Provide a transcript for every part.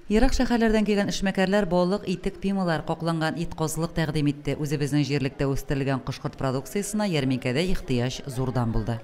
Ерак шәһәрләрдән килгән эшмәкәрләр балык, итек, пималар, какланган ит, казылык тәкъдим итте. Үзебезнең җирлектә үстерелгән кош-корт продукциясенә ярминкәдә ихтыяҗ зурдан булды.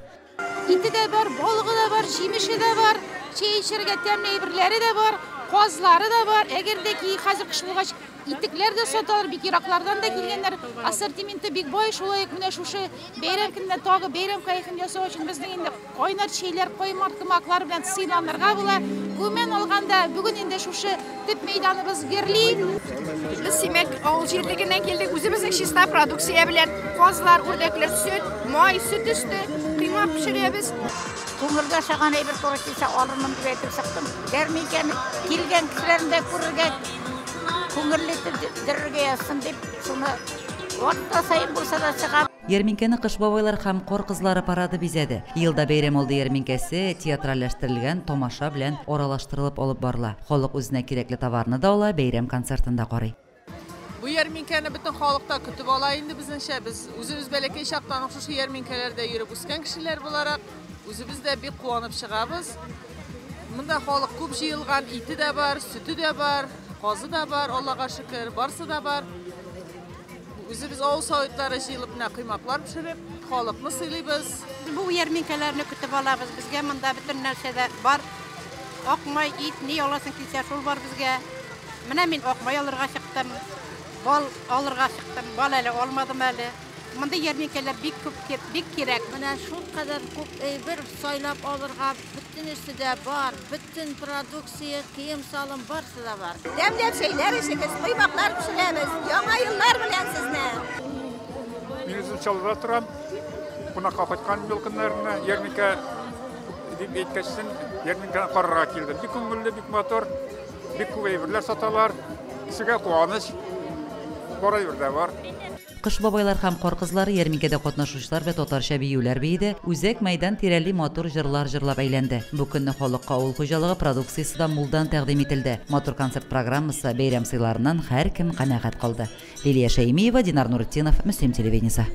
Ите дә бар, балыгы да бар, җимеше дә бар, чәй эчәргә тәмле әйберләре дә бар, казлары да бар. Әгәр дә ки хәзер кыш булгач, итекләр дә саталар, бик ераклардан да килгәннәр. Ассортименты бик бай, шулай ук менә шушы бәйрәм көнендә тагы бәйрәм кәефен ясау өчен безнең инде кайнар чәйләр, каймак тымаклар белән сыйланырга була. Гомумән алганда, бүген инде шушы төп мәйданыбыз гөрли. Без Симәк авыл җирлегеннән килдек. Үзебезнең чиста продукция белән казлар, үрдәкләр, сөт, май, сөт өсте, коймак пешерәбез. Күңелгә ошаган әйбер туры килсә алырмын дип әйтеп чыктым. Ярминкәне килгән кешеләрне дә күрергә, күңелле итеп йөрергә язсын дип, шуны атна саен булса да чыгам. Ярминкәне Кыш бабайлар һәм Кар кызлары парады бизәде. Елда бәйрәм алды ярминкәсе театральләштерелгән тамаша белән аралаштырылып алып барыла. Халык үзенә кирәкле товарны да ала, бәйрәм концертын да карый. Бу ярминкәне бөтен халык та көтеп ала инде безнеңчә. Без үзебез бәләкәй чактан ук шушы ярминкәләрдә йөреп үскән кешеләр буларак, үзебез дә бик куанып чыгабыз. Монда халык күп җыелган, ите дә бар, сөте дә бар, казы да бар, Аллага шөкер, барсы да бар. Үзебез авыл советлары җыелып менә коймаклар пешереп, халыкны сыйлыйбыз. Бу ярминкәләрне көтеп алабыз. Безгә монда бөтен нәрсә дә бар. Ак май, ит, ни аласың килсә, шул бар безгә. Менә мин ак май алырга чыктым, бал алырга чыктым. Бал әле алмадым әле. Мондый ярминкәләр бик күп, бик кирәк. Менә шул кадәр күп әйбер сайлап алырга, бөтенесе дә бар, бөтен продукция, кием-салым барсы да бар. Тәмләп чәйләр эчегез, коймаклар пешерәбез. Яңа еллар белән сезне! Мин үзем Чаллыда торам. Кунакка кайткан ел көннәренә ярминкә дип әйткәчсен, ярминкәне карарга килдем. Бик күңелле, бик матур, бик күп әйберләр саталар. Кешегә куаныч, бар әйбер дә бар. Кыш бабайлар һәм кар кызлары ярминкәдә катнашучылар белән татарча биюләр биеде, үзәк мәйдан тирәли матур җырлар җырлап әйләнде. Бу көнне халыкка авыл хуҗалыгы продукциясе дә мулдан тәкъдим ителде. Матур концерт программасы, бәйрәм сыйларыннан һәркем канәгать калды. Лилия Шәймиева, Динар Нуретдинов, Мөслим телевидениесе.